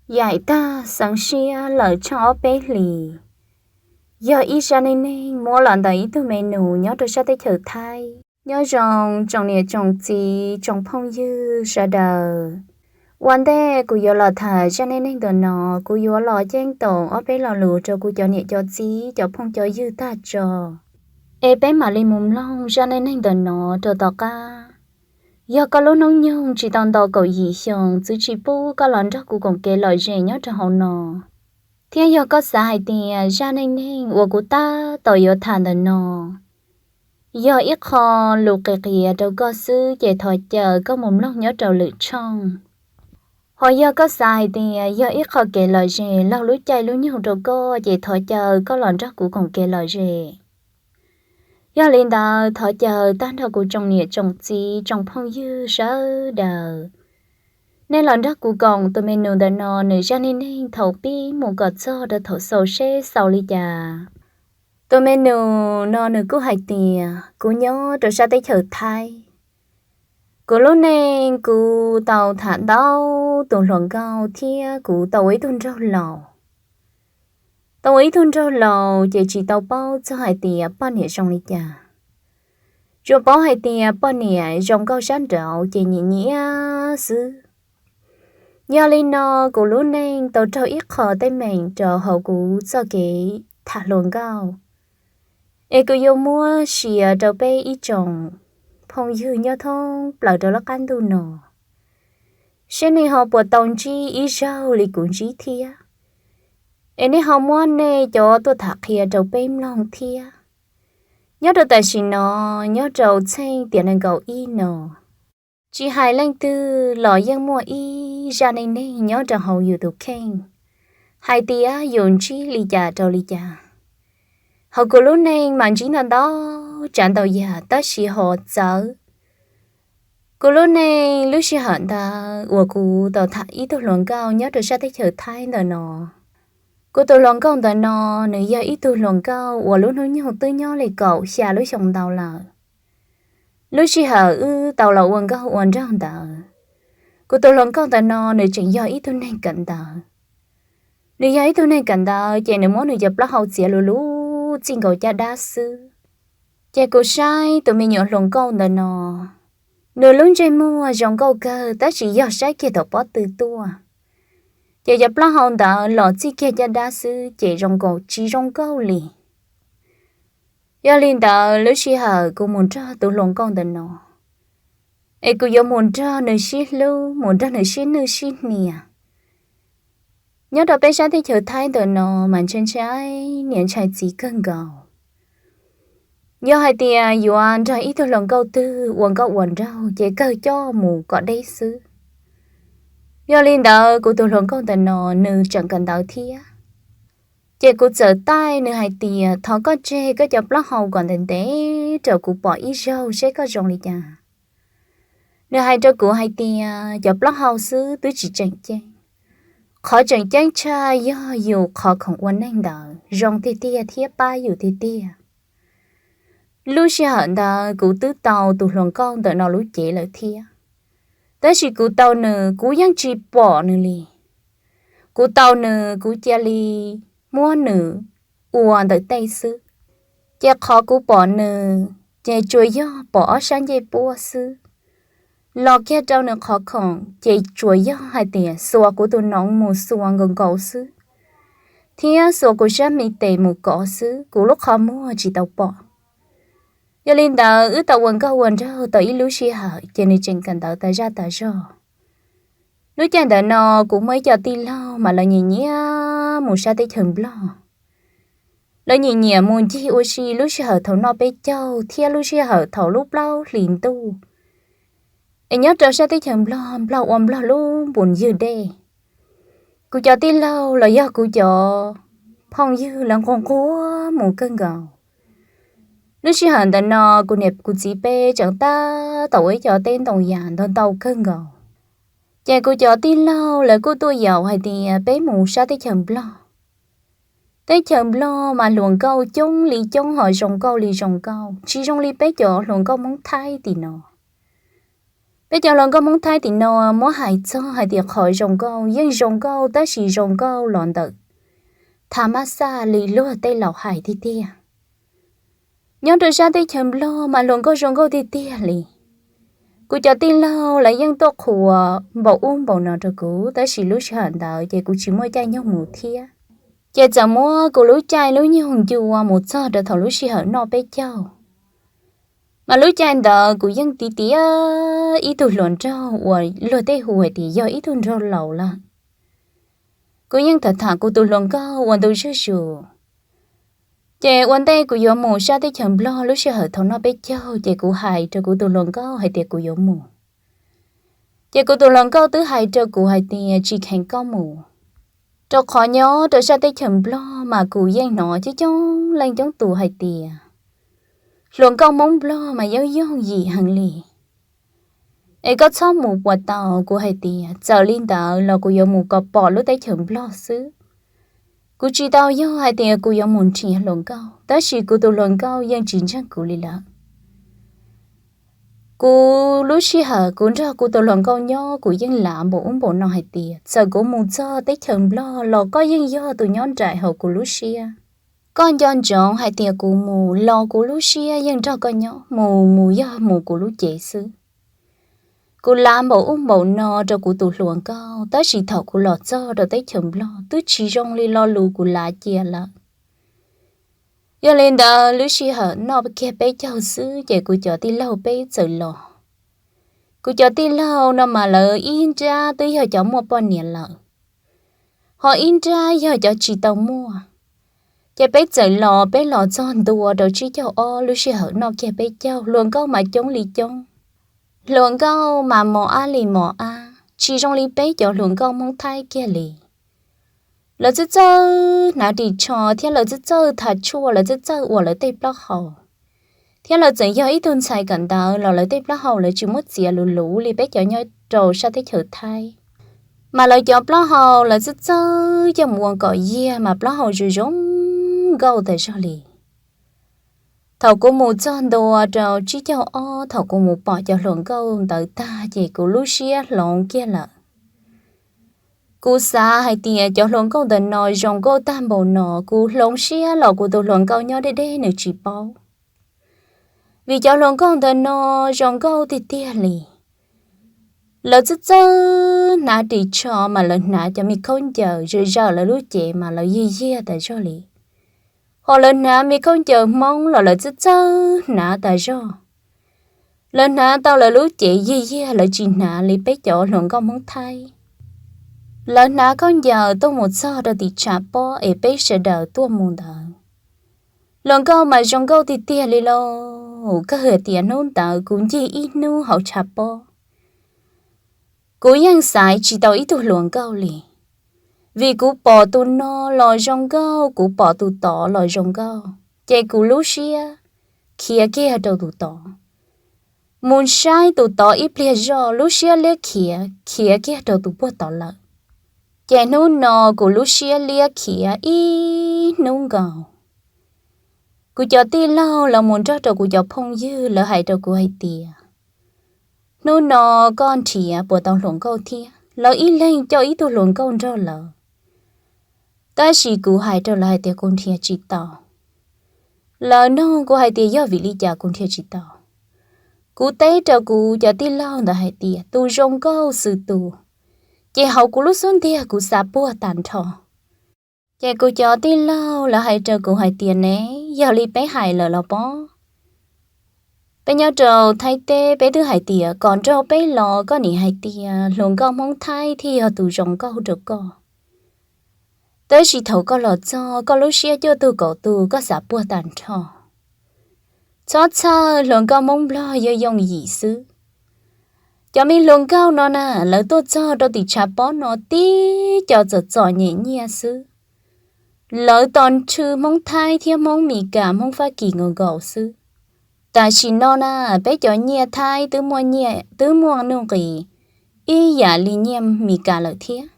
Yaim tag xeev siab lawm tshooj ob peb hlis, yog ib zaj neej neeg muab los ntawm ib tug me nus nyob rau sab teb chaws Thaib. Nyob zoo tsoom niam tsoom txiv tsoom phooj ywg sawv daws. Ua ntej kuv yuav los tham zaj neej neeg ntawm no, kuv yuav los ceeb toom ob peb lo lus rau kuv cov niam cov txiv cov phooj cov ywg tag tso, es peb mam li mus mloog zaj neej neeg ntawm no rau tom qab. Yog koj lub hnub nyoog tsis tau ntau kaum yim xyoo, txwv tsis pub koj los nrog kuv koom kev lom zem nyob rau hauv no, thiab yog koj xav hais tias zaj neej neeg uas kuv tab tom yuav tham ntawm no yog ib qho lus qis qias rau koj xwb ces thov caw koj mus mloog nyob rau lwm tshooj. Hos yog koj xav hais tias yog ib qho kev lom zem laug lub caij lub nyoog rau koj ces thov caw koj los nrog kuv koom kev lom zem. Yog li ntawd thov caw tag nrho kuv tsoom niam tsoom txiv tsoom phooj ywg sawv daws, nej los nrog kuv koom tus me nus ntawm no nws zaj neej neeg thaum pib mus kom txog rau thaum xaus seb xaus li cas. Tus me nus no nws kuj hais tias kuv nyob rau sab teb chaws Thaib. Kuv lub neej kuv tau tham ntau tus hluas nkauj thiab kuv tau ua ib tug nraug laus. Tau ua ib tug nraug laus ces tsis tau paub txog hais tias poj niam zoo li cas. Tsuas paub hais tias poj niam zoo nkauj sab nraud ces nyiam nyiam xwb. Yog li no kuv lub neej tau raug ib qho teeb meem rau hauv kuv txoj kev tham hluas nkauj, es kuv yuav muab share rau peb ib tsoom phooj ywg nyob thoob plaws rau lub qab ntuj no, seb nej ho puas tau ntsib ib zaug li kuv ntsib thiab, es nej ho muab nej cov tuaj tham qhia rau peb mloog thiab. Nyob rau tam sim no, nyob rau txheej tiam nees nkaum ib no, tsis hais leej twg los yeej muaj ib zaj neej neeg nyob rau hauv yus tus kheej hais tias yus ntsib li cas rau li cas. Hauv kuv lub neej mas ntsib ntau ntau tsav ntau yam tab sis ho txawv kuv lub neej lub sij hawm ntawd uas kuv tau tham ib tug hluas nkauj nyob rau sab teb chaws Thaib ntawm no. Kuv tus hluas nkauj ntawm no, nws yog ib tug hluas nkauj uas lub hnub nyoog twb nyob li kaum xya lub xyoo ntau lawm. Lub sij hawm wb tau los ua nkauj ua nraug ntawd, kuv tus hluas nkauj ntawm no nws tseem yog ib tug neeg kawm ntawv. Nws yog ib tug neeg kawm ntawv ces nws muab nws cov plaub hau txiav lus lub txij nkaus caj dab xwb. Ces kuv saib tus me nyuam hluas nkauj ntawm no, nws lub ntsej muag zoo nkauj kawg tab sis yog saib kiag thaum pob tw tuaj, ces cov plaub hau ntawd los txij kiag caj dab xwb ces zoo nkaus tsis zoo nkauj li. Yog li ntawd lub sij hawm kuv mus nrog tus hluas nkauj ntawm no, es kuv yuav mus nrog nws sib hlub, mus nrog nws sib nwj sib hnia. Nyob rau peb sab teb chaws Thaib ntawm no mas ntshai ntshai niam ntshai txiv kawg nkaus. Yog hais tias yuav nrog ib tug hluas nkauj twg ua nkauj ua nraug ces kawg coj mus kom deb xwb. Yog li ntawd kuv tus hluas nkauj ntawm no nws tseem kawm ntawv thiab, ces kuv txawm taij nws hais tias thov koj tseg koj cov plaub hau kom ntev ntev rau kuv pom ib zaug seb koj zoo li cas. Nws hais rau kuv hais tias cov plaub hau xwb twb tsis tseem ceeb, qhov tseem ceeb tshaj yog yus qhov khoom ua neej ntawd zoo tiag tiag thiab pab yus tiag tiag. Lub sij hawm ntawd kuv twb tau tus hluas nkauj ntawm no lub cev lawm thiab, tab sis kuv tau nws kuv yeej tsis pom nws li. Kuv tau nws kuv cia li muab nws ua ntawm tej xwb, ces qhov kuv pom nws ces tsuas yog pom ob sab ncej puab xwb. Los kiag rau nws qhov khoom ces tsuas yog hais tias xuas kuv tus noov mus xuas nkaus nkaus xwb, thiab xuas kuv sab me tes mus kov xwb, kuv lub qhov muag tsis tau pom. Yog li ntawd wb tau ua nkauj ua nraug tau ib lub sij hawm ces nws tseem kawm ntawv tas zaj tas zog. Lub caij ntawd no kuv muaj ib co tij laug mas lawv nyiam nyiam mus sab teb chaws Nplog. Lawv nyiam nyiam mus ncig ua si lub sij hawm thaum noj peb caug thiab lub sij hawm thaum lub plaub hlis ntuj, es nyob rau sab teb chaws Nplog, Nplog ua Nplog lub npus ywg dej. Kuv cov tij laug los yog kuv cov phooj ywg lawv nquag nquag mus kawg nkaus. Lub sij hawm ntawm no kuv niam kuv txiv peb tseem tab tom ua ib co teb ntoo yas ntau ntau kawg nkaus. Ces kuv cov tij laug lawv kuj tuaj yaum hais tias peb mus sab teb chaws Nplog. Teb chaws Nplog mas hluas nkauj coob li coob ho zoo nkauj li zoo nkauj, tsis zoo li peb cov hluas nkauj Hmoob Thaib tim no. Peb cov hluas nkauj Hmoob Thaib tim no muab hais txog hais tias qhov zoo nkauj yeej zoo nkauj tab sis zoo nkauj los ntawm tha mab xaj li luag tej laus hais tiag tiag. Nyob rau sab teb chaws Nplog mas hluas nkauj zoo nkauj tiag tiag li. Kuv cov tij laug lawv yeej tuaj qhuas npaum ub npaum no rau kuv tab sis lub sij hawm ntawd ces kuv tsis muaj caij nyoog mus thiab. Ces txawm muab kuv lub caij lub nyoog ncua mus txog rau thaum lub sij hawm noj peb caug. Mas lub caij ntawd kuv yeej tiv tiav ib tug hluas nraug uas luag tej hu hais tias yog ib tug nraug laus lawm. Kuv yeej tham tham kuv tus hluas nkauj ua ntu zuj zus. Ces ua ntej kuv yuav mus sab teb chaws Nplog lub sij hawm thaum noj peb caug ces kuv hais rau kuv tus hluas nkauj hais tias kuv yuav mus. Ces kuv tus hluas nkauj twb hais rau kuv hais tias tsis kheev koj mus. Rau qhov nyob rau sab teb chaws Nplog mas kuv yeej hnov coob coob leej coob tus hais tias hluas nkauj Hmoob Nplog mas yooj yooj yim heev li, es koj txhob mus puas tau. Kuv hais tias txawm li ntawd los kuv yuav mus kom pom lub teb chaws Nplog xwb. Kuv tsis tau yog hais tias kuv yuav mus nrhiav hluas nkauj tab sis kuv tus hluas nkauj yeej tsis ntseeg kuv li lawm. Kuv lub sij hawm kuv nrog kuv tus hluas nkauj nyob kuv yeej lav npaum ub npaum no hais tias txawm kuv mus txog teb chaws Nplog los koj yeej yog tus nyob nraim hauv kuv lub siab. Koj nco ntsoov hais tias kuv mus los kuv lub siab yeej nrog koj nyob, mus mus yog mus kuv lub cev xwb. Kuv lav npaum ub npaum no rau kuv tus hluas nkauj tab sis thaum kuv los txog rau teb chaws Nplog twb tsis zoo li lo lus kuv lav cia lawm. Yog li ntawd lub sij hawm noj kiag peb caug xwb ces kuv cov tij laug peb txawm los. Kuv cov tij laug no mas lawv ib nrab twb yog cov muaj poj niam lawm, ho ib nrab yog cov tsis tau muaj. Ces peb txawm los, peb los txog ntua rau tsib caug ob, lub sij hawm noj kiag peb caug, hluas nkauj mas coob li coob. Hluas nkauj mas mos ab li mos ab, tsis zoo li peb cov hluas nkauj Hmoob Thaib kiag li. Lawv txawj txawj hnav ris tsho thiab lawv txawj txawj tha tshuaj, lawv txawj txawj ua lawv tej plaub hau. Thiab lawv txawm yog ib tug ntxhais kawm ntawv los lawv tej plaub hau lawv tsis muab txiav luv luv li peb cov nyob rau sab teb chaws Thaib. Mas lawv cov plaub hau lawv txawj txawj coj mus ua kom yiag mas plaub hau zoo zoo nkauj tas zog li. Thaum kuv mus txog ntua rau tsib caug ob, thaum kuv mus pom cov hluas nkauj ntawd tag ces kuv lub siab hloov kiag lawm. Kuv xav hais tias cov hluas nkauj ntawm no zoo nkauj tag npaum no, kuv hloov siab los kuv tus hluas nkauj nyob deb deb nws tsis paub. Vim cov hluas nkauj ntawm no zoo nkauj tiag tiag li. Lawv txawj txawj hnav ris tsho mas lawv hnav cov me khaub ncaws zawm zawm lawv lub cev mas lawv yiag yiag tas zog li. Ho lawv hnav me khaub ncaws Hmoob los lawv txawj txawj hnav tas zog. Lawv hnav tau lawv lub cev yiag yiag, lawv tsis hnav li peb cov hluas nkauj Hmoob Thaib. Lawv hnav khaub ncaws tuaj mus txog rau tim tshav pob es peb sawv daws tuaj mus ntawd. Hluas nkauj mas zoo nkauj tiag tiag li lauj, kawg hais tias hnub ntawd kuv ncig ib hnub hauv tshav pob, kuv yeej xaiv tsis tau ib tug hluas nkauj li. Vim kuv pom tus no los zoo nkauj, kuv pom tus tod los zoo nkauj, ces kuv lub siab khiav kiag rau tus tod. Mus saib tus tod ib pliag zoj, lub siab liab khiav khiav kiag rau tus puag tod lawm. Ces hnub no kuv lub siab liab khiav ib hnub nkaus. Kuv cov tij laug lawv mus nrog rau kuv cov phooj ywg, lawv hais rau kuv hais tias, hnub no koj nrhiav puas tau hluas nkauj thiab? Lawv ib leeg coj ib tug hluas nkauj nrog lawv, tab sis kuv hais rau lawv hais tias kuv nrhiav tsis tau. Lawv nug kuv hais tias yog vim li cas kuv nrhiav tsis tau. Kuv teb rau kuv cov tij laug ntawd hais tias tus zoo nkauj xwm tus, ces hauv kuv lub xub ntiag kuv xav puag tag nrho. Ces kuv cov tij laug lawv hais rau kuv hais tias ne, yog li peb hais lawm los pob. Peb nyob rau Thaib teb peb twb hais tias kom nrog peb los, koj nim hais tias hluas nkauj Hmoob Thaib thiaj yog tus zoo nkauj rau koj. Tab sis thaum koj los txog koj lub siab cuaj tug kaum tug koj xav puag tag nrho. Txhob txhawj, hluas nkauj Hmoob Nplog yooj yooj yim xwb. Cov me hluas nkauj no na, lawv tuaj txog rau tim tshav pob no tib co txom txom nyem nyiaj xwb. Lawv tos nrhw Hmoob Thaib thiab Hmoob Mes Kas Hmoob Fab Kis nkaus nkaus xwb. Tam sim no na, peb cov nyiaj Thaib twb muaj nyiaj, twb muaj nuj nqis ib yam li nyiaj Mes Kas lawm thiab.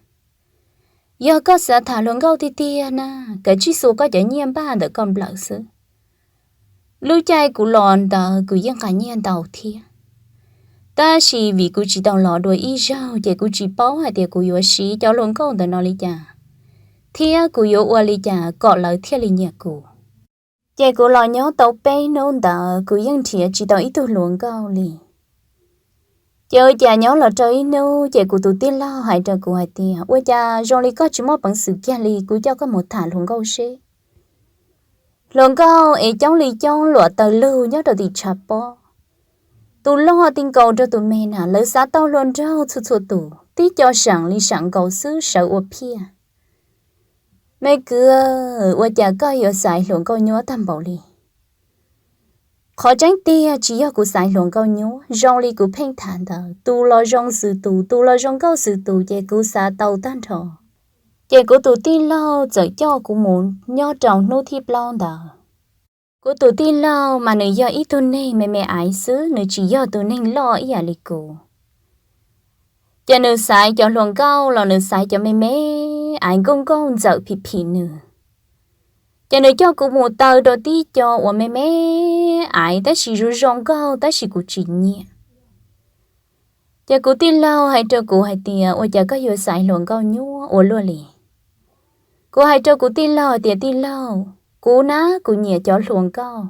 Yog koj xav tham hluas nkauj tiag tiag na, kav tsij xuas koj cov nyiaj npaj ntawm koj nplawm xwb. Lub caij kuv los ntawd kuv yeej nqa nyiaj ntau thiab, Tab sis vim kuv tsis tau los dua ib zaug ces kuv tsis paub hais tias kuv yuav siv cov hluas nkauj ntawm no li cas, thiab kuv yuav ua li cas kom lawv thiaj li nyiam kuv. Ces kuv los nyob tau peb hnub ntawd kuv yeej nrhiav tsis tau ib tug hluas nkauj li. Ces ua cas nyob los rau ib hnub ces kuv tus tij laug hais rau kuv hais tias, ua cas zoo li koj tsis muaj peev xwm kiag li, kuv coj koj mus tham hluas nkauj seb. Hluas nkauj es coob li coob luam taws lug nyob rau tim tshav pob. Tus loj ti nkaus rau tus me na, lawv xav tau hluas nraug txhua txhua tus, tib co seem li seem nkaus xwb sawv ua phiaj. Me kwv, ua cas koj yuav xaiv hluas nkauj nyuab tag npaum li? Qhov tseeb tiag tsis yog kuv xaiv hluas nkauj nyuab, zoo li kuv pheej tham ntawd, tus los zoo xws tus, tus los zoo nkauj xws tus ces kuv xav tau tag nrho. Ces kuv tus tij laug txawm coj kuv mus nyob rau hnub thib plaub ntawd. Kuv tus tij laug mas nws yog ib tug neeg me me aiv xwb, nws tsis yog tus neeg loj ib yam li kuv. Ces nws xaiv cov hluas nkauj los nws xaiv cov me me aiv nkauj nkauj ntxawm phim phim nws. Ces nws coj kuv mus taw rau tib co uas me me aiv tab sis zoo zoo nkauj tab sis kuv tsis nyiam. Ces kuv tij laug hais rau kuv hais tias, ua cas koj yuav xaiv hluas nkauj nyuab ua luaj li? Kuv hais rau kuv tij laug tias, tij laug, kuv na kuv nyiam cov hluas nkauj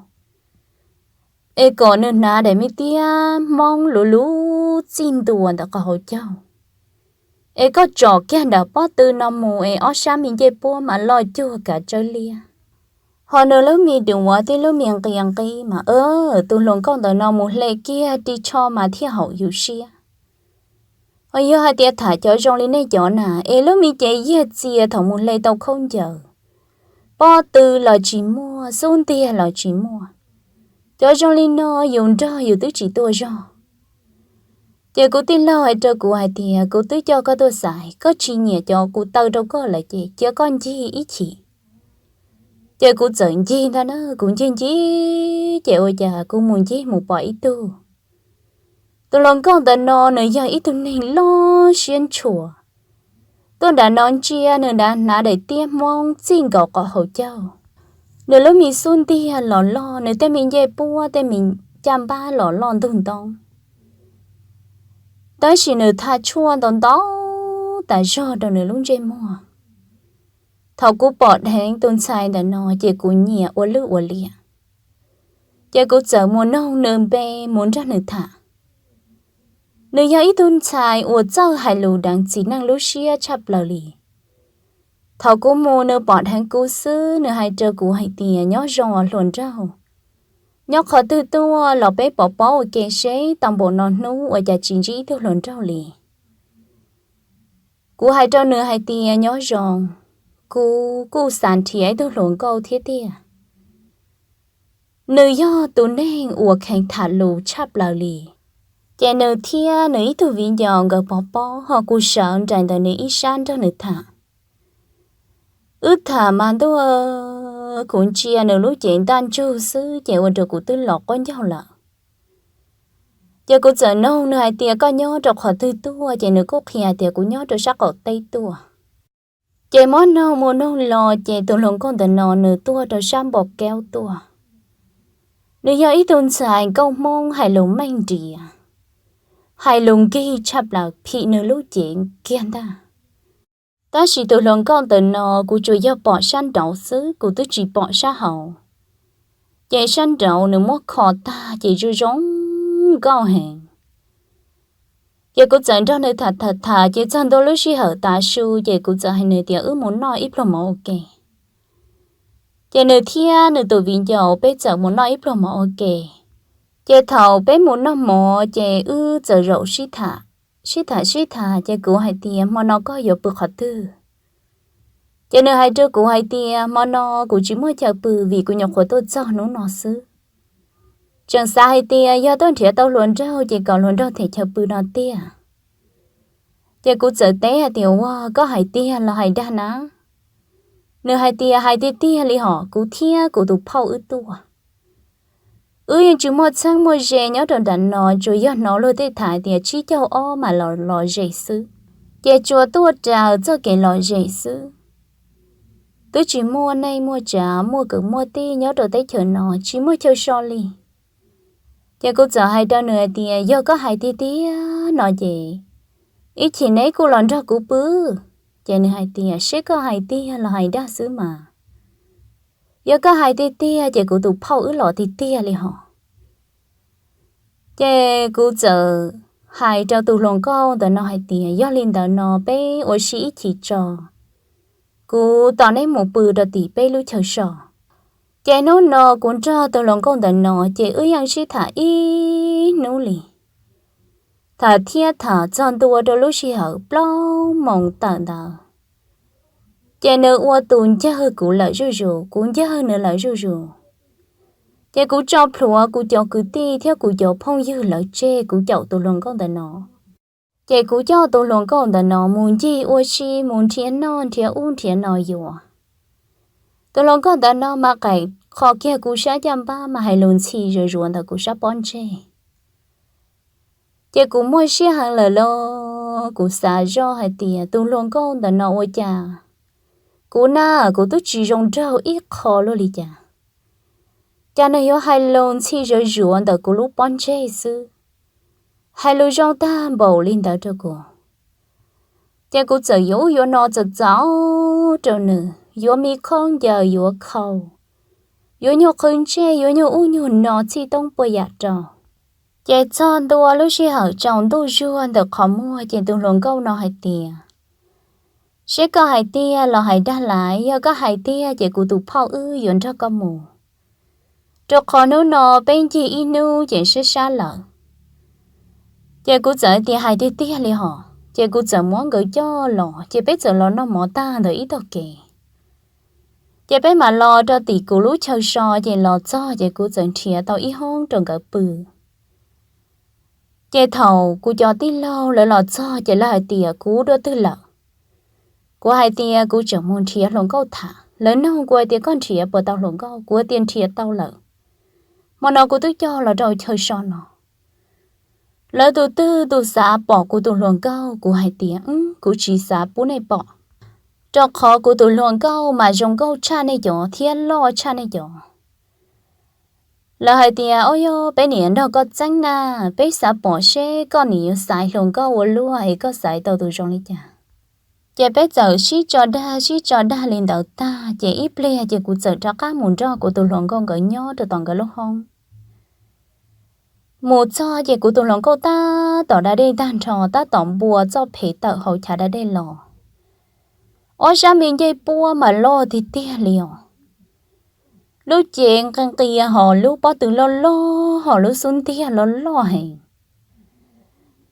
es kom nws hnav daim me tiab Hmoob luv luv txij ntua ntawm qhov hauv caug, es koj tsom kiag nram pob tw no mus es ob sab me ncej puab mas loj cuag kav tsawb liab. Ho nws lub me duav thiab lub me nqia nqib mas, tus hluas nkauj ntawm no mus hle kiag ris tsho mas thiaj haum yus siab. Ho yog hais tias tham cov zoo li nej cov na, es lub me cev yiag txia thaum mus hle tau khaub ncaws, pob tw los tsis muaj, xub ntiag los tsis muaj. Cov zoo li no yus nrog yus twb tsis tuaj zog. Ces kuv tij laug hais rau kuv hais tias, kuv twb coj koj tuaj xaiv, koj tsis nyiam cov kuv taw rau koj lawm ces cia koj ncig ib chim. Ces kuv txawm ncig ntag na, kuv ncig ncig ces ua cas kuv mus ncig mus pom ib tug. Tus hluas nkauj ntawm no nws yog ib tug neeg loj siab ntshua. Tuaj nram no ntsia nws nrad hnav daim tiab Hmoob txij nkaus qhov hauv caug. Nws lub me xub ntiag los loj, nws tej me ncej puab tej me caj npab los loj ntug ntoo. Tab sis nws tha tshuaj ntau ntau tas zog rau nws lub ntsej muag. Thaum kuv pom dheev tus ntxhais ntawm no ces kuv nyiam ua lwj ua liam. Ces kuv txawm mus noog nws npe mus nrog nws tham. Nws yog ib tug ntxhais uas txawj hais lus deev txiv neej lub siab tshaj plaws li. Thaum kuv mus nws pom dheev kuv xwb nws hais rau kuv hais tias, nyob zoo os hluas nraug, nyob qhov twg tuaj los peb pov pob ua ke seb tau npaum no hnub ua cas tsis ntsib ib tug hluas nraug li. Kuv hais rau nws hais tias, nyob zoo, kuv kuj xav nrhiav ib tug hluas nkauj thiab tiag. Nws yog tus neeg uas kheev tham lus tshaj plaws li. Ces nws thiab nws ib tug viv ncaus nkawd pov pob ho kuv sawv nraim ntawm nws ib sab nrog nws tham. Wb tham mas ntuj, kuv ntsia nws lub cev ntaj ntsug xwb ces ua rau kuv twb los qaub ncaug lawm. Ces kuv txawm noog nws hais tias, koj nyob rau qhov twg tuaj? Ces nws kuj qhia tias kuv nyob rau sab qaum teb tuaj. Ces muab noog mus noog los ces tus hluas nkauj ntawm no nws tuaj rau sab Npos Kaub tuaj. Nws yog ib tug ntxhais nkauj Hmoob hais lus meej nrias, hais lus nkig tshaj plaws phim nws lub cev kiag ntag. Tab sis tus hluas nkauj ntawm no kuv tsuas yog pom sab nraud xwb kuv twb tsis pom sab hauv. Ces sab nraud nws muab kho tag ces zoo zoo nkauj heev. Ces kuv txawm nrog nws tham tham tham ces txog ntua lub sij hawm tav su ces kuv txawm hais nws tias wb mus noj ib pluag mov ua ke. Ces nws thiab nws tus viv ncaus peb txawm mus noj ib pluag mov ua ke. Ces thaum peb mus noj mov ces wb txawm zaum sib tham, sib tham sib tham ces kuv hais tias hmo no koj yuav pw qhov twg? Ces nws hais rau kuv hais tias hmo no kuv tsis muaj chaw pw vim kuv nyuam qhuav tuaj txog hnub no xwb. Tseem xav hais tias yog tuaj nrhiav tau hluas nraug ces kom hluas nraug them chaw pw no tiag. Ces kuv txawm teb hais tias ua koj hais tiag los hais dag na? Nws hais tias hais tiag tiag li hos, kuv thiab kuv tus phauj wb tuaj. Wb yeej tsis muaj txheeb muaj ze nyob rau nram no, tsuas yog hnov luag tej tham tias tsib caug ob mas los los zem xwb. Ces tsuas tuaj raws txoj kev los zem xwb. Twb tsis muaj neej muaj tsav muaj kwv muaj tij nyob rau teb chaws no, tsis muaj chaw so li. Ces kuv txawm hais rau nws hais tias, yog koj hais tiag tiag no ces ib chim neb kuj los nrog kuv pw. Ces nws hais tias, seb koj hais tiag los hais dag xwb mas. Yog koj hais tiag tiag ces kuv tus phauj wb los tiag tiag li hos. Ces kuv txawm hais rau tus hluas nkauj ntawm no hais tias, yog li ntawd no peb ua si ib chim tso, kuv tos neb mus pw rau tim peb lub chaw so. Ces hnub no kuv nrog tus hluas nkauj ntawm no ces wb yeej sib tham ib hnub li, tham thiab tham txog ntua rau lub sij hawm plaub moos tawm ntawd. Ces nws ua tus ncawg kuv lawm zuj zus, kuv ncawg nws lawm zuj zus. Ces kuv tso plhuav kuv cov kwv tij thiab kuv cov phooj ywg lawv tseg, kuv caum tus hluas nkauj ntawm no. Ces kuv coj tus hluas nkauj ntawm no mus ncig ua si, mus nrhiav noj nrhiav ub nrhiav no yuav. Tus hluas nkauj ntawm no mas qaim qho kiag kuv sab caj npab mas hais lus ntxhi zuav zuav ntawm kuv sab pob ntseg. Ces kuv muaj siab heev lawm los kuv xav zoj hais tias tus hluas nkauj ntawm no ua cas, kuv na, kuv twb tsis zoo nraug ib qho luaj li cas, cas nws yuav hais lus ntxhi zuav zuav ntawm kuv lub pob ntseg xwb, hais lus zoo tag npaum li ntawd rau kuv. Ces kuv txawm yuav ub yuav no txaus txaus rau nws, yuav me khaub ncaws, yuav khau, yuav nyuag qhwv ntsej, yuav nyuag ub nyuag no txhij toob puas yam rau. Ces txog ntua lub sij hawm tsaus ntuj zuag ntawm qhov muag ces tus hluas nkauj no hais tias, seb koj hais tiag los hais dag laiv, yog koj hais tiag ces kuv tus phauj wb yuav nrog koj mus, rau qhov hnub no peb ncig ib hnub ces sab sab lawm. Ces kuv txawm tias hais tiag tiag li hos, ces kuv txawm muab nkawd coj los ces peb txawm los noj mov tag ntawm ib tog kev. Ces peb mam los rau tim kuv lub chaw so, ces los txog ces kuv txawm nrhiav tau ib hoob rau nkawd pw. Ces thaum kuv cov tij laug lawv los txog ces lawv hais tias kuv dua twg lawm. Kuv hais tias kuv tseem mus nrhiav hluas nkauj tham. Lawv nug kuv hais tias koj nrhiav puas tau hluas nkauj, kuv tias nrhiav tau lawm, hmo no kuv twb coj los rau chaw so no. Lawv tus twg tus xav pom kuv tus hluas nkauj? Kuv hais tias, kuv tsis xav pub nej pom, rau qhov kuv tus hluas nkauj mas zoo nkauj tshaj nej cov thiab loj tshaj nej cov. Lawv hais tias, o yog peb niam nrog koj txeeb na, peb xav pom seb koj niam yuav xaiv hluas nkauj ua luaj es koj xaiv tau tus zoo li cas. Ces peb txawm sib tso dag sib tso dag li ntawd tag ces ib pliag ces kuv txawm rov qab mus nrog kuv tus hluas nkauj nkawd nyob rau tom nkawd lub hoob. Mus txog ces kuv tus hluas nkauj tab tom da dej tag nrho, tab tom npua txoj phev tawm hauv chav da dej los. Ob sab me ncej puab mas loj tiag tiag li os. Lub cev nqis nqis hos lub pob tw loj loj hos lub xub ntiag loj loj heev.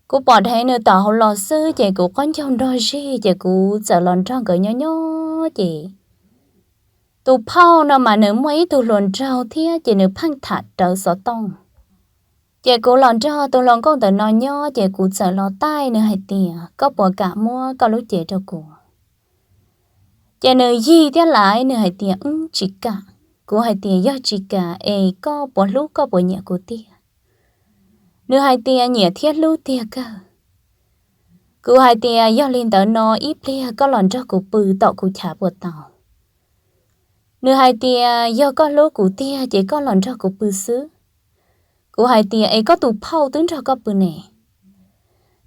Kuv pom dheev nws tom hauv los xwb ces kuv qaub ncaug nrog zig ces kuv txawm los nrog nkawd nyob nyob ces tus phauj no mas nws muaj ib tug hluas nraug thiab ces nws pheej tham rawv xov tooj. Ces kuv los nrog tus hluas nkauj ntawm no nyob ces kuv txawm los taij nws hais tias, koj puas kam muab koj lub cev rau kuv? Ces nws yig thiab laiv, nws hais tias, wb tsis kam. Kuv hais tias, yog tsis kam es koj puas hlub koj puas nyiam kuv tiag? Nws hais tias, nyiam thiab hlub tiag kawg. Kuv hais tias, yog li ntawd no ib pliag koj los nrog kuv pw tom kuv chav puas tau? Nws hais tias, yog koj hlub kuv tiag ces koj los nrog kuv pw xwb. Kuv hais tias, es koj tus phauj twb nrog koj pw ne?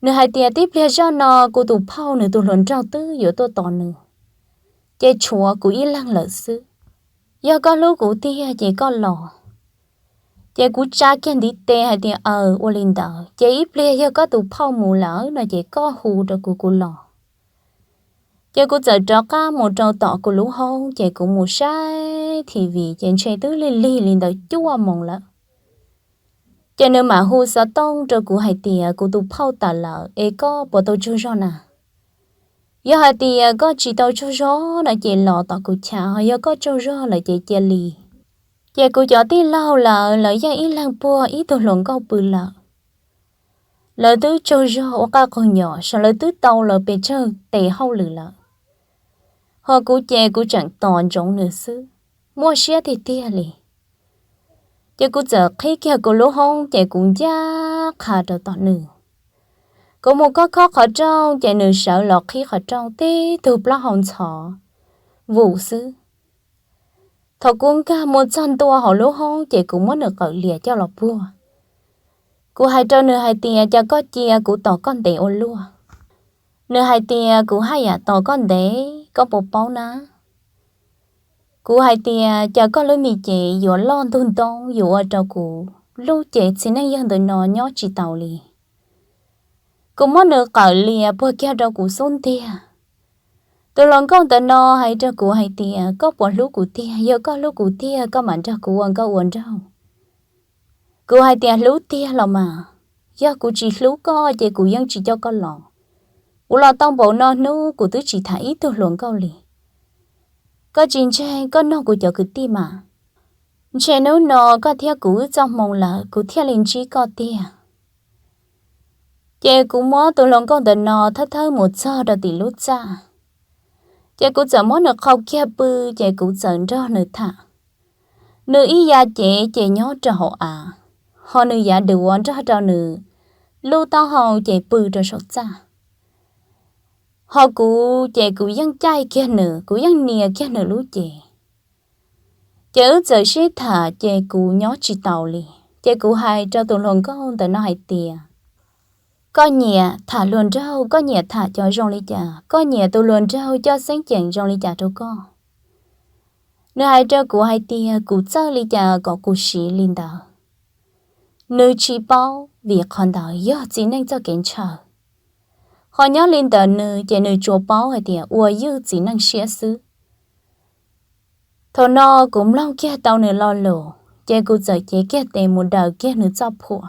Nws hais tias, tib pliag zoj no kuv tus phauj nws tus hluas nraug twb yuav tuaj tos nws, ces tshuav kuv ib leeg lawm xwb. Yog koj hlub kuv tiag ces koj los. Ces kuv tsa kiag ntiv tes hais tias, aws, ua li ntawd ces ib pliag yog koj tus phauj mus lawm no ces koj hu rau kuv, kuv los. Ces kuv txawm rov qab mus rau tom kuv lub hoob ces kuv mus saib T V ces ntshe twb lig lig li ntawd cuaj moos lawm. Ces nws mam hu xov tooj rau kuv hais tias, kuv tus phauj tawm lawm es koj puas tau tsaug zog na? Yog hais tias koj tsis tau tsaug zog no ces los tom kuv chav, yog koj tsaug zog lawm ces cia li. Ces kuv cov tij laug lawv, lawv yeej ib leeg puag ib tug hluas nkauj pw lawm. Lawv twb tsaug zog ua qaj qaug nyom saib lawv twb tau lawv pes tsawg tes hauj lwm lawm. Ho kuv ces kuv tseem tos ntsoov nws xwb, muaj siab tiag tiag li. Ces kuv txawm qhib kiag kuv lub hoob ces kuv ncaj qha rau tom nws. Kuv mus khob khob qhov rooj ces nws sawv los qhib qhov rooj tib tug plaub hau ntxhov vus xwb. Thaum kuv nkag mus txog ntua hauv lub hoob ces kuv muab nws qawm lias coj los puag. Kuv hais rau nws hais tias, cas koj cia kuv tos koj ntev ua luaj? Nws hais tias, kuv haj yam tos koj ntev, koj puas paub na? Kuv hais tias, cas koj lub me cev yuav loj ntug ntoo yuav ua rau kuv lub cev txiv neej yawg ntawm no nyob tsis taus li. Kuv muab nws qawm lias puag kiag rau kuv xub ntiag. Tus hluas nkauj ntawm no hais rau kuv hais tias, koj puas hlub kuv tiag? Yog koj hlub kuv tiag koj mam nrog kuv ua nkauj ua nraug. Kuv hais tias, hlub tiag los mas, yog kuv tsis hlub koj ces kuv yeej tsis coj koj los. Kuv los tau npaum no hnub kuv twb tsis tham ib tug hluas nkauj li. Koj tsis ntseeg koj nug kuv cov kwv tij mas, ntshe hnub no koj thiab kuv wb txoj hmoo lawm kuv thiaj li ntsib koj tiag. Ces kuv muab tus hluas nkauj ntawm no thawb thawb mus txog rau tim lub txaj. Ces kuv txawm muab nws qhau kiag pw, ces kuv txawm nrog nws tham. Nws ib yav cev ces nyob rau hauv av, ho nws yav duav nrog rau nws lub taub hau ces pw rau saum txaj. Ho kuv ces kuv yeej caij kiag nws, kuv yeej nias kiag nws lub cev. Ces wb txawm sib tham ces kuv nyob tsis taus li. Ces kuv hais rau tus hluas nkauj ntawm no hais tias, koj nyiam tham hluas nraug, koj nyiam tham cov zoo li cas, koj nyiam tus hluas nraug coj xeeb ceem zoo li cas rau koj? Nws hais rau kuv hais tias kuv txawj li cas kom kuv siv li ntawd. Nws tsis paub vim qhov ntawd yog txiv neej txoj kev ntshaw. Ho nyob li ntawm nws ces nws tsuas paub hais tias ua ywj txiv neej siab xwb. Thaum no kuv mloog kiag tau nws lo lus, ces kuv txawm cev kiag tes mus daws kiag nws txoj phuam.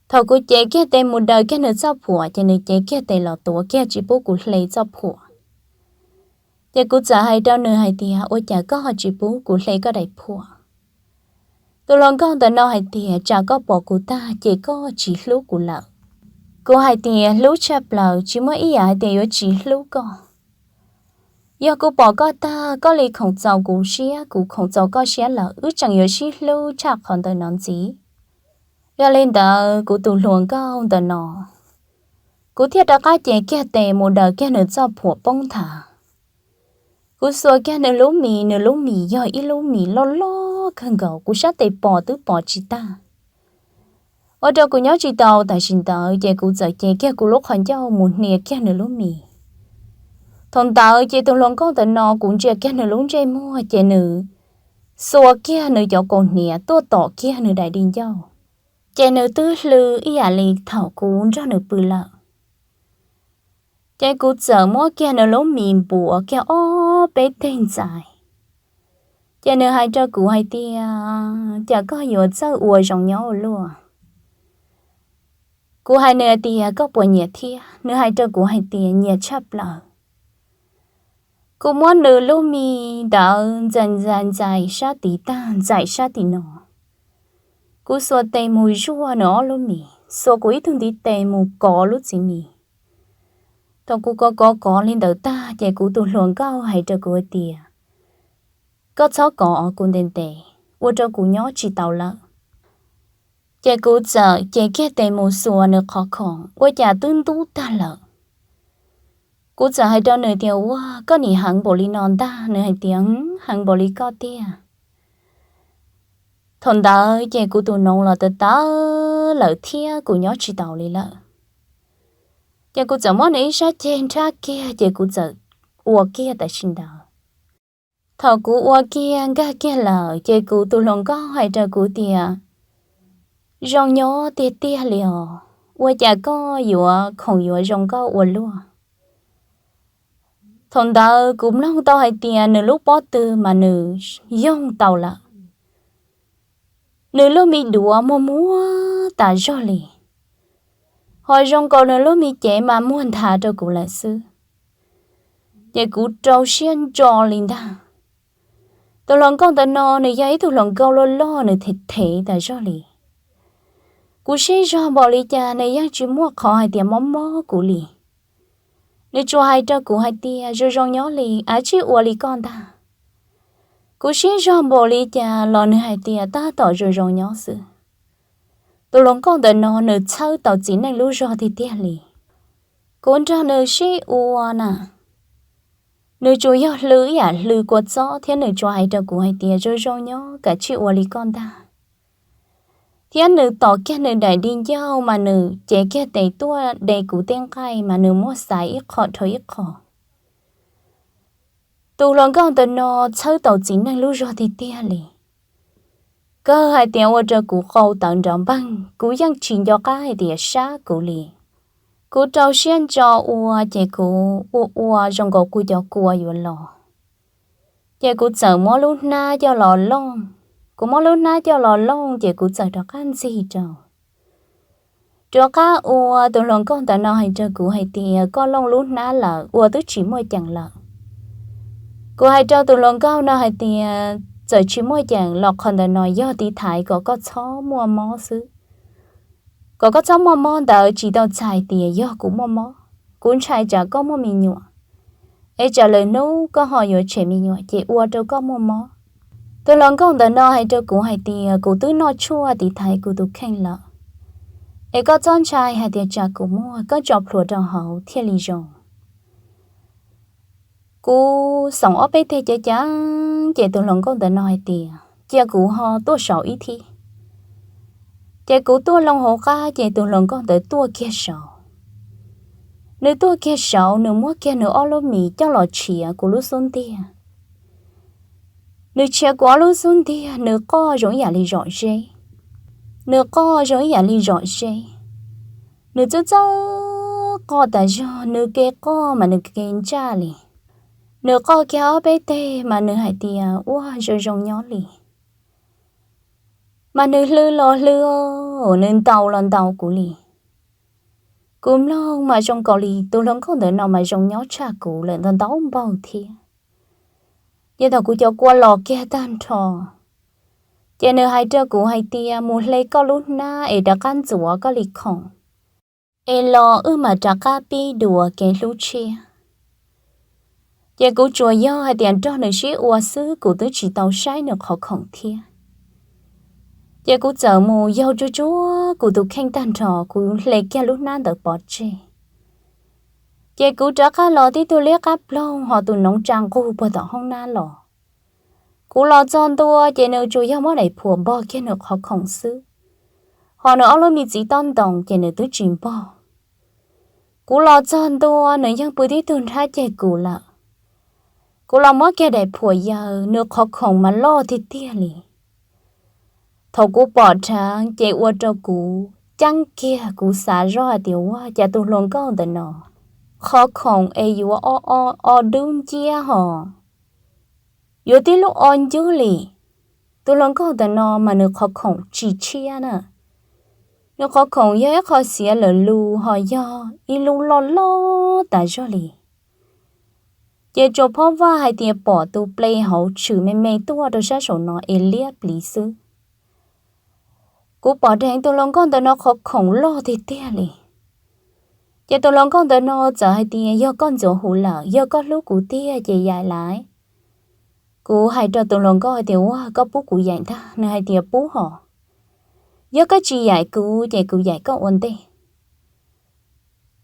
Thaum kuv cev kiag tes mus daws kiag nws txoj phuam ces nws cev kiag tes los tuav kiag tsis pub kuv hle txoj phuam. Ces kuv txawm hais rau nws hais tias, ua cas koj ho tsis pub kuv hle koj daim phuam? Tus hluas nkauj ntawm no hais tias, tsam koj pom kuv tag ces koj tsis hlub kuv lawm. Kuv hais tias, hlub tshaj plaws, tsis muaj ib yam hais tias yuav tsis hlub koj. Yog kuv pom koj tag koj li khoom txaus kuv siab kuv khoom txaus koj siab lawm, wb tseem yuav sib hlub tshaj qhov ntawm no ntxiv. Yog li ntawd kuv tus hluas nkauj ntawm no, kuv thiaj rov qab cev kiag tes mus daws kiag nws txoj phuam poob nthav. Kuv xuas kiag nws lub mis, nws lub mis yog ib lub mis loj loj kawg nkaus, kuv sab tes pom twb pom tsis tag. Ua rau kuv nyob tsis tau tam sim ntawd ces kuv txawm cev kiag kuv lub qhov ncauj mus hnia kiag nws lub mis. Thaum ntawd ces tus hluas nkauj ntawm no kuv ntsia kiag nws lub ntsej muag ces nws xuas kiag nws cov kaus hniav tuaj tom kiag nws daim di ncauj. Ces nws twb hlw ib yam li thaum kuv nrog nws pw lawm. Ces kuv txawm muab kiag nws lub mis npuav kiag ob peb teg ntxais. Ces nws hais rau kuv hais tias, cas koj yuav txawj ua zoo nyob ua luaj? Kuv hais nws hais tias, koj puas nyiam thiab? Nws hais rau kuv hais tias, nyiam tshaj plaws. Kuv muab nws lub mis ntawd ntxais ntxais ntxais sab tid tag ntxais sab tim no. Kuv xuas tes mus zuaj nws ob lub mis, xuas kuv ib tug ntiv tes mus kov lub txiv mis. Thaum kuv kov kov kov li ntawd tag ces kuv tus hluas nkauj hais rau kuv hais tias, koj txhob kov kuv ntev ntev, ua rau kuv nyob tsis tau lawm. Ces kuv txawm cev kiag tes mus xuas nws qhov khoom, ua cas twb ntub tag lawm. Kuv txawm hais rau nws tias, ua, koj nim heev npaum li no ntag? Nws hais tias, heev npaum li koj tiag. Thaum ntawd ces kuv tus noov los tawv tawv lawm thiab kuv nyob tsis taus li lawm. Ces kuv txawm muab nws ib sab ceg nrhab kiag ces kuv txawm ua kiag tam sim ntawd. Thaum kuv ua kiag nkag kiag lawm ces kuv tus hluas nkauj hais rau kuv tias, zoo nyob tiag tiag li os, ua cas koj yuav khoom yuav zoo nkauj ua luaj? Thaum ntawd kuv mloog tau hais tias nws lub pob tw mas nws yoog tau lawm. Nws lub me duav muag muag tas zog li, ho zoo nkaus nws lub me cev mas muag nthav rau kuv lawm xwb. Ces kuv rau siab ntso li ntag. Tus hluas nkauj ntawm no nws yog ib tug hluas nkauj loj loj, nws them them tas zog li. Kuv siab zog npaum li cas nws yeej tsis muaj qhov hais tias mob mob kuv li. Nws tsuas hais rau kuv hais tias zoo zoo nyob li, av tsij ua li koj ntag. Kuv siab zog npaum li cas los nws hais tias tab tom zoo zoo nyob xwb. Tus hluas nkauj ntawm no nws txhawb tau txiv neej lub zog tiag tiag li. Kuv nrog nws sib ua na, nws tsuas yog hlw ib yam hlw kua txob thiab nws tsuas hais rau kuv hais tias zoo zoo nyob, kav tsij ua li koj ntag. thiab nws tom kiag nws daim di ncauj mas nws cev kiag tes tuaj de kuv tej nqaij mas nws muab xaiv ib qho dhau ib qho. Tus hluas nkauj ntawm no txhawb tau txiv neej lub zog tiag tiag li. Kawg hais tias ua rau kuv qau tawv nrov npeeg, kuv yeej tsis nco qab hais tias sab kuv li. Kuv rau siab ntso ua ces kuv ua ua zoo nkaus kuv cov kua yuav los. Ces kuv txawm muab lub hnab coj los looj. Kuv muab lub hnab coj los looj ces kuv txawm rov qab ntxig rau. Rov qab ua, tus hluas nkauj ntawm no hais rau kuv hais tias koj looj lub hnab lawm ua twb tsis muaj ceem lawm. Kuv hais rau tus hluas nkauj no hais tias txawm tsis muaj ceem los qhov ntawm no yog tiv thaiv kom koj txhob muaj mob xwb. Kom koj txhob muaj mob ntawd tsis tau txhais tias yog kuv muaj mob. Kuv ntshai tsam koj muaj me nyuam, es tsam lwm hnub koj ho yuav tshem me nyuam ces ua rau koj muaj mob. Tus hluas nkauj ntawm no hais rau kuv hais tias kuv twb noj tshuaj tiv thaiv kuv tus kheej lawm, es koj txhob ntshai hais tias tsam kuv muaj, koj tso plhuav rau hauv thiaj li zoo. Kuv xoom ob peb teg ceev ceev ces tus hluas nkauj ntawm no hais tias cia kuv ho tuaj saud ib thib. Ces kuv tuaj loo hauv qab ces tus hluas nkauj ntawd tuaj kiag saud. Nws tuaj kiag saud, nws muab kiag nws ob lub mis coj los tshiav kuv lub xub ntiag. Nws tshiav kuv ob lub xub ntiag, nws qoj zoo ib yam li zom zeb. Nws qoj zoo ib yam li zom zeb. Nws txawj txawj qoj tas zog, nws kev qoj mas nws kev ntsaj li. Nws qoj kiag ob peb teg mas nws hais tias ua zoo zoo nyob li. Mas nws hlw los hlw, nws ntaus los ntaus kuv li. Kuv mloog mas zoo nkaus li tus hluas nkauj ntawm no mas zoo nyob tshaj kuv lawm ntau ntau npaug thiab. Ces thaum kuv cov kua los kiag tag nrho, ces nws hais rau kuv hais tias mus hle koj lub hnab es rov qab ntxuav koj li khoom, es los wb mam rov qab pib dua kev hlub tshiab. Ces kuv tsuas yog hais tias nrog nws sib ua xwb, kuv twb tsis tau saib nws qhov khoom thiab. Ces kuv txawm mus yaug tsuag tsuag kuv tus kheej tag nrho, kuv hle kiag lub hnab ntawd pov tseg. Ces kuv rov qab los tib tug liab qab ploog ho tus noov tsa nqug puag tom hoob nab los. Kuv los txog ntua ces nws tsuas yog muab daim phuam npog kiag nws qhov khoom xwb, ho nws ob lub me txiv tob ntoos ces nws twb tsis npog. Kuv los txog ntua nws yeej pw tib tug nrhab ceg kuv lawm. Kuv los muab kiag daim phuam yaws, nws qhov khoom mas loj tiag tiag li. Thaum kuv pom dheev ces ua rau kuv ceeb kiag, kuv xav zoj hais tias ua cas tus hluas nkauj ntawm no qhov khoom es yuav o o o dub nciab ho yuav tib lub o ncwb li. Tus hluas nkauj ntawm no mas nws qhov khoom tsis tshiab na. Nws qhov khoom yog ib qho xiav lawm lus ho yog ib lub loj loj tas zog li. Ces tsuas phob vaj hais tias pom tus ple hauv tshwm me me tuaj rau sab saum no es liab pliv xwb. Kuv pom dheev tus hluas nkauj ntawm no qhov khoom loj tiag tiag li. Ces tus hluas nkauj ntawm no txawm hais tias yog koj ntxuav huv lawm, yog koj hlub kuv tiag ces yaim lawm. Kuv hais rau tus hluas nkauj hais tias ua koj pub kuv yaim ntag, nws hais tias pub hos. Yog koj tsis yaim kuv ces kuv yaim koj ua ntej.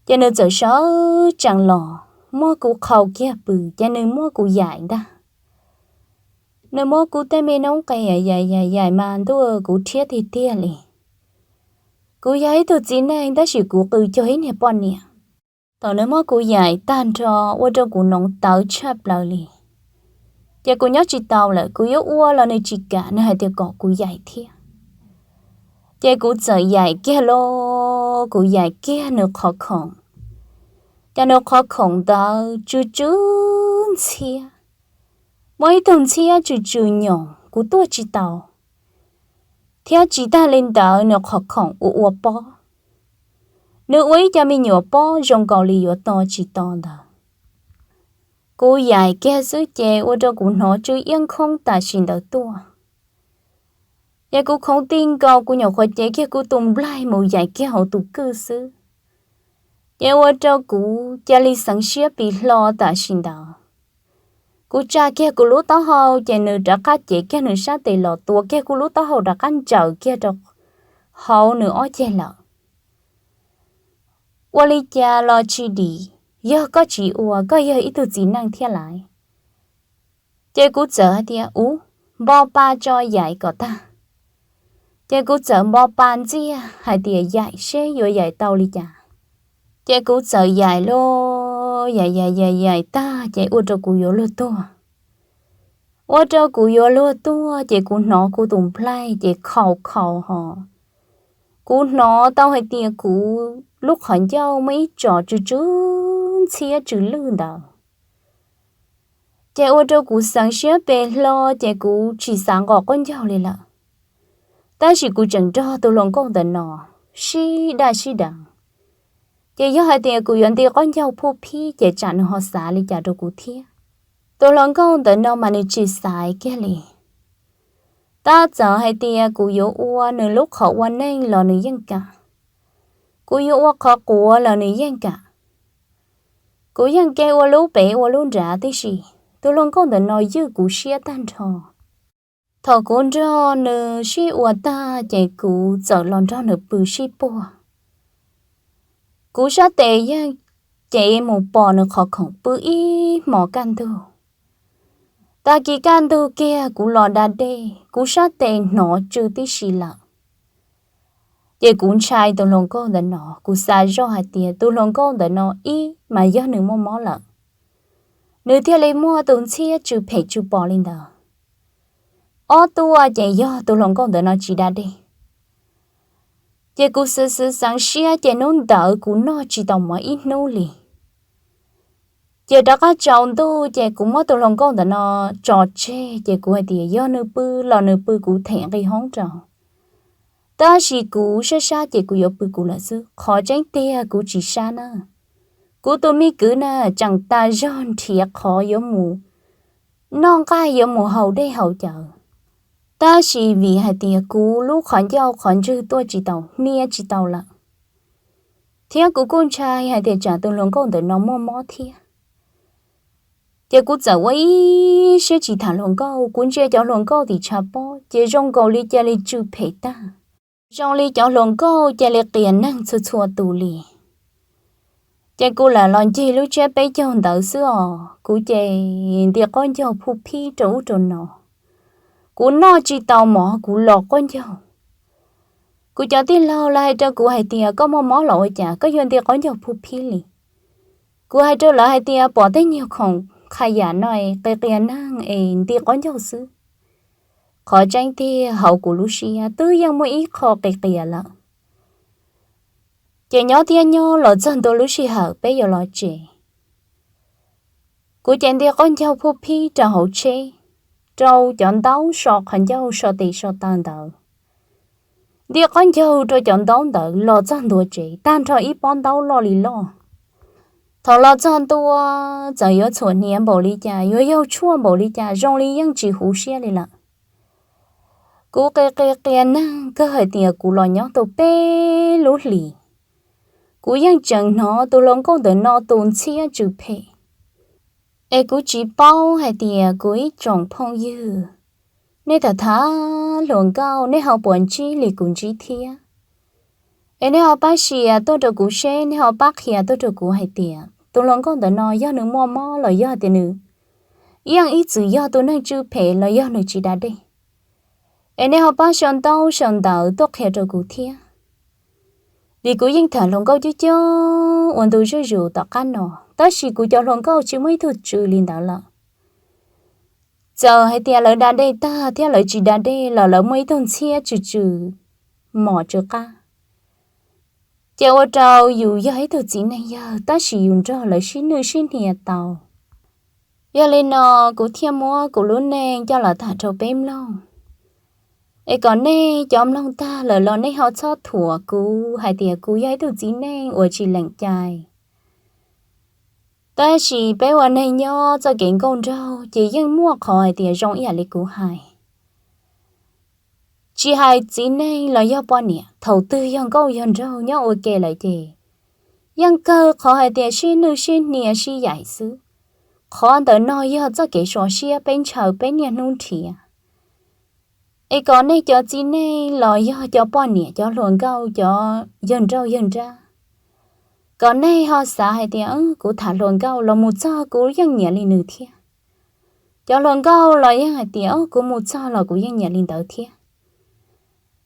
Ces nws txawm sawv tsees los muab kuv qhau kiag pw, ces nws muab kuv yaim ntag. Nws muab kuv tej me noob qes yaim yaim yaim mas ntuj kuv rhiab tiag tiag li. Kuv yog ib tug txiv neej tab sis kuv qw cuag ib niag poj niam. Thaum nws muab kuv yaim tag nrho ua rau kuv noov tawv tshaj plaws li. Ces kuv nyob tsis tau lawm, kuv yuav ua los nws tsis kam, nws hais tias kom kuv yaim thiab. Ces kuv txawm yaim kiag lauj, kuv yaim kiag nws qhov khoom. Ces nws qhov khoom ntawd tsw tsw ntxhiab, muaj ib tug ntxhiab tsw tsw nyoos kuv tuaj tsis tau. Thiab tsis tag li ntawd nws qhov khoom ua ua pob, nws ua ib co me nyuam pob zoo nkaus li yuav to tsis to ntawd. Kuv yaim kiag xwb ces ua rau kuv hnov tsw iab nkhoob tam sim ntawd tuaj. Ces kuv khoov ti nkaus kuv nyuam qhuav cev kiag kuv tus nplaig mus yaim kiag hauv tus kwj xwb. Ces ua rau kuv cia li xeev siab pis hlo tam sim ntawd. Kuv tsa kiag kuv lub taub hau ces nws rov qab cev kiag nws sab tes los tuav kiag kuv lub taub hau rov qab ntsaws kiag rau hauv nws ob ceg lawm. Ua li cas los tsis dim, yog koj tsis ua koj yog ib tug txiv neej thiab lais. Ces kuv txawm hais tias ub, npo pa tso yaim kom tag. Ces kuv txawm npo pa ntxiag hais tias yaim seb yuav yaim tau li cas. Ces kuv txawm yaim lub, yaim yaim yaim yaim tag ces ua rau kuv yuav luag tuag. Ua rau kuv yuav luag tuag ces kuv hnov kuv tus nplaig ces khaus khaus ho. Kuv hnov tau hais tias kuv lub qhov ncauj muaj ib tsom tsw tsw ntxhiab tsw lwj ntawd. Ces ua rau kuv xeev siab pes hlo ces kuv tsis xav nqos qaub ncaug li lawm. Tab sis kuv tseem nrog tus hluas nkauj ntawm no sib daj sib deev. Ces yog hais tias kuv yuav nti qaub ncaug phuj phib ces tsam nws ho xav li cas rau kuv thiab. Tus hluas nkauj ntawm no mas nws tsis xaiv kiag li. Tab txawm hais tias kuv yuav ua nws lub qhov ua neej los nws yeej kam. Kuv yuav ua qhov quav los nws yeej kam. Kuv yeej ke ua lub pem ua lub nrad tib si. Tus hluas nkauj ntawm no ywj kuv siab tag nrho. Thaum kuv nrog nws sib ua tag ces kuv txawm los nrog nws pw sib puag. Kuv sab tes yeej cev mus pom nws qhov khoom pw ib hmos kaj ntug. Tag kis kaj ntug kiag kuv los da dej, kuv sab tes hnov tsw tib si lawm. Ces kuv ntshai tus hluas nkauj ntawm no, kuv xav zoj hais tias tus hluas nkauj ntawm no ib mas yog nws muaj mob lawm, nws thiaj li muaj tus ntxhiab tsw phem tsw pom li ntawd. Ob tuaj ces yog tus hluas nkauj ntawm no tsis da dej. Ces kuv xwv xwv xeev siab ces hnub ntawd kuv noj tsis tau mov ib hnub li. Ces rov qab tsaus ntuj ces kuv muab tus hluas nkauj ntawm no tso tseg ces kuv hais tias yog nws pw los nws pw, kuv them nqi hoob rau. Tab sis kuv sab sab ces kuv yuav pw kuv lawm xwb, qhov tseeb tiag kuv tsis sab na. Kuv tus me kwv na tseem tas zog nrhiav qhov yuav mus noj nqaij yuav mus haus dej haus cawv. Tab sis vim hais tias kuv lub qhov ncauj qhov ntswg tuaj tsis tau, hnia tsis tau lawm, thiab kuv kuj ntshai hais tias tsam tus hluas nkauj ntawm no muaj mob thiab. Ces kuv txawm ua ib siab tsis tham hluas nkauj, kuv ntsia cov hluas nkauj tim tshav pob ces zoo nkaus li cia li tsw phem tag, zoo li cov hluas nkauj cia li qias neeg txhua txhua tus li. Ces kuv lam los ncig lub tsiab peb caug ntawd xwb os, kuv ces nti qaub ncaug phuj phib rau ub rau no. Kuv noj tsis tau mov kuv los qaub ncaug. Kuv cov tij laug lawv hais rau kuv hais tias koj muaj mob los ua cas koj yuav nti qaub ncaug phuj phib li. Kuv hais rau lawv hais tias pom tej nyuag khoom qha yam no es qias qias neeg es nti qaub ncaug xwb. Qhov tseeb tiag hauv kuv lub siab twb yeej muaj ib qho qias qias lawm. Ces nyob thiab nyob los txog ntua lub sij hawm peb yuav los tsev, kuv ces nti qaub ncaug phuj phib rau hauv tsheb, rau cov ntaub so qhov ncauj so tes so taw ntawd. Nti qaub ncaug rau cov ntaub ntawd los txog ntua tsev tag nrho ib pob ntaub loj li loj. Thaum los txog ntua, txawm yuav txhuam hniav npaum li cas, yuav yaug tshuaj npaum li cas, zoo li yeej tsis huv siab li lawm. Kuv qias qias qias neeg kawg hais tias kuv los nyob tau peb lub hlis, kuv yeej tseem hnov tus hluas nkauj ntawm no tus ntxhiab tsw phem. Es kuv tsis paub hais tias kuv ib tsoom phooj ywg, nej tham tham hluas nkauj nej ho puas ntsib li kuv ntsib thiab? Es nej ho pab share tuaj rau kuv seb, nej ho pab qhia tuaj rau kuv hais tias tus hluas nkauj ntawm no yog nws muaj mob los yog tias nws yeej ib txwm yog tus neeg tsw phem los yog nws tsis da dej. Es nej ho pab sau ntaub sau ntawv tuaj qhia rau kuv thiab. Vim kuv yeej tham hluas nkauj coob coob ua ntu zuj zus tom qab no, tab sis kuv cov hluas nkauj tsis muaj ib tug tsw li ntawd lawm. Txawm hais tias lawv da dej tag thiab lawv tsis da dej los lawv muaj ib tug ntxhiab tsw tsw mos tsw qab, ces ua rau yus yog ib tug txiv neej yawg tab sis yus nrog lawv sib nwj sib hnia tau. Yog li no, kuv thiaj muab kuv lub neej coj los tham rau peb mloog, es kom nej cov mloog tag lawm los nej ho txhob thuam kuv hais tias kuv yog ib tug txiv neej uas tsis lees cai. Tab sis peb ua neeg nyob txoj kev nkauj nraug ces yeej muaj qhov hais tias zoo ib yam li kuv hais. Tsis hais txiv neej los yog poj niam, thaum twg yog nkauj yog nraug nyob ua ke lawm ces yeej kawg qhov hais tias sib nwj sib hnia sib yaim xwb. Qhov ntawm no yog txoj kev so siab peb ntshaw peb niaj hnub nrhiav. Es kom nej cov txiv neej los yog cov poj niam cov hluas nkauj cov yawg nraug yawg nrab, kom nej ho xav hais tias kuv tham hluas nkauj los mus txog kuv yeej nyiam li nws thiab. Cov hluas nkauj los yeej hais tias kuv mus txog los kuv yeej nyiam li ntawd thiab.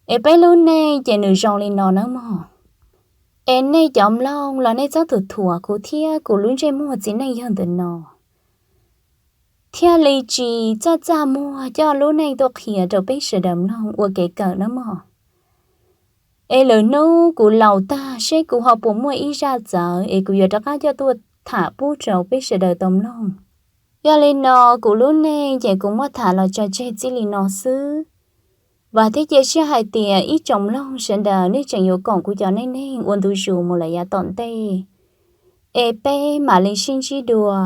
Es peb lub neej ces nws zoo li no nawb mog. Es nej cov mloog los nej txhob tus thuam kuv thiab kuv lub ntsej muag txiv neej yog ntawm no, thiaj li tsis txaj txaj muag coj lub neej tuaj qhia rau peb sawv daws mloog ua kev kawm nawb mog. Es lwm hnub kuv laus tag seb kuv ho puas muaj ib zaj txawv es kuv yuav rov qab coj tuaj tham pub rau peb sawv daws tau mloog. Yog li no, kuv lub neej ces kuv muab tham los tso tseg txij li no xwb. Vam thiab cia siab hais tias ib tsoom mloog sawv daws nej tseem yuav koom kuv cov neej neeg ua ntu zus mus lawm yav tom ntej. Es peb mam li sib ntsib dua.